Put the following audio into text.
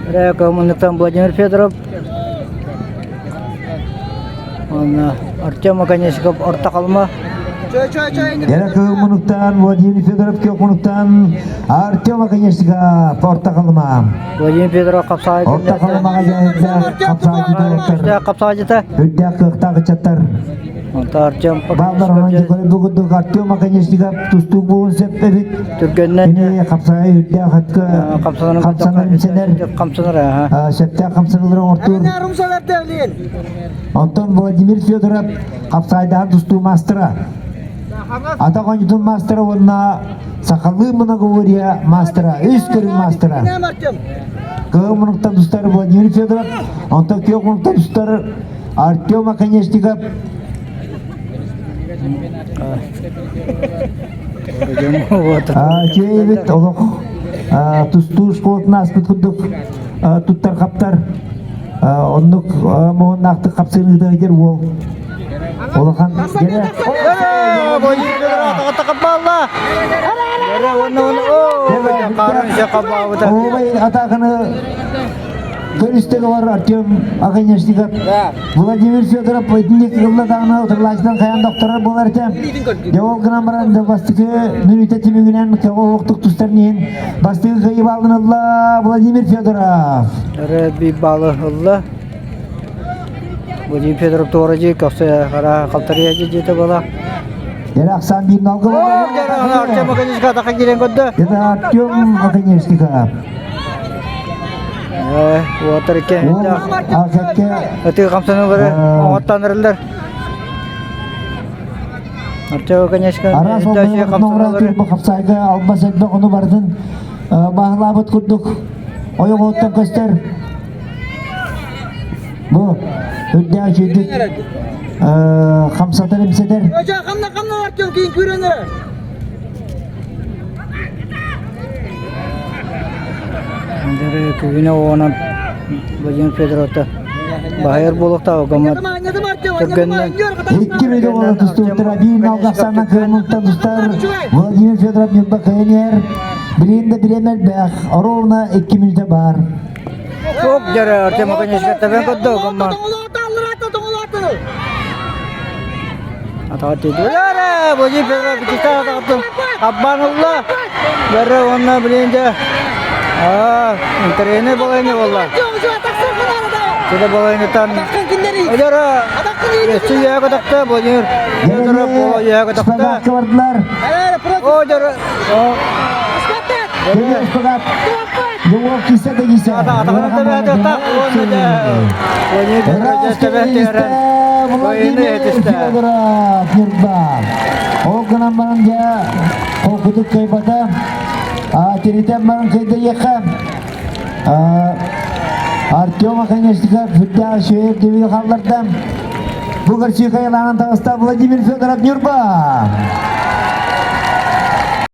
Эрэ Коммуниктан Владимир Федоров уонна Артем Оконешников Орто Халыма. Эрэ кыһыл мунуктан Владимир Федоров күөх мунуктан Артем Оконешников Орто Халыма. Владимир Федоров хапсаҕай Орто Халымаҕа дьайыктаах хапсаҕайдьыта хапсаҕайдьыта. Үрдээх кыахтаах ыччаттар. Онто Артем Бааллар онон бу курдук Артем Оконешников тустуук буолун сөп эбит. Түргэннэн Кини хапсаҕай үрдээх өткө хамсанар хамсанар хамсанар аха. Сөптөөх хамсаныылары оҥортуур. Онтон Владимир Федоров хапсаайдаһар тустуу маастара. Атах оонньуутун маастара уонна сахалыы многоборье маастара, үс көрүҥ маастара. Кыһыл мунуктан тустар Владимир Федоров, онтон күөх мунуктан тустар Артем Оконешников. Чэйбит олох тустуу школатын ааспыт курдук туттар хаптар оннук муһуннаахтык хапсыырыыта дер уол улахан атааканы Көрүстэ бар Артем Оконешников Владимир Федоров итинник ылла даҕаны утарылааччытын хайаан докторар буолар этэ. Дьэ ол гынан баран бастакы мүнүүтэ түмүгүнэн көҕө оһохтук тустар иһин бастакы кыайыы баалын ылла Владимир Федоров. Эрэ биир баалы ылла. Владимир Федоров туора көхсө хара халтарыйа дьиэтэ буола. Дьэ ахсаан биир налга Артем Оконешников атака киирэн көрдө. Это Артем Оконешников. Уотар Ытыы хамсаныылары оҥоттоноруллар. Артем конечно, Араас хамсаныылары хапсайга албас элбэх ону барытын баһылаабыт курдук ойоҕоттон көстөр. Бу үрдээх үчүгдүк хамсатар имсэтэр. Хамна хамна Артем кийин күүрэнэр. Күһүнэ уонан Владимир Федоровта баһайар буолуохтаах гаммат түргэннэн Икки миллион тустууттара биир налгахсанна кыаммыттан тустар Владимир Федоров Ньурба кыайан билин да билем элбэх ровно 2 мүнүүтэ бар. Оп дьэрэ Артем Оконешников тэбэн көрдө гамма Атаҕар тиийдэ. Эрэ, Владимир Федоров иккистээн атаҕыттан хаббаан ылла. Бэрэ уонна билигин дьэ интэриэһинэй балайны буолла. Сиде балайныттан Эдэр өссө үөһэ көтөхтө Владимир Федоров үөһэ көтөхтө. О, дьэрэ. Ол гынан баран дьэ холкутук кыайбата тиритэн баран кыйдайыахха Артем Оконешников үрдээх үчүгэй ирдэбили хаалларда. Бу көрсүү хайалаанан таҕыста Владимир Федоров Ньурба.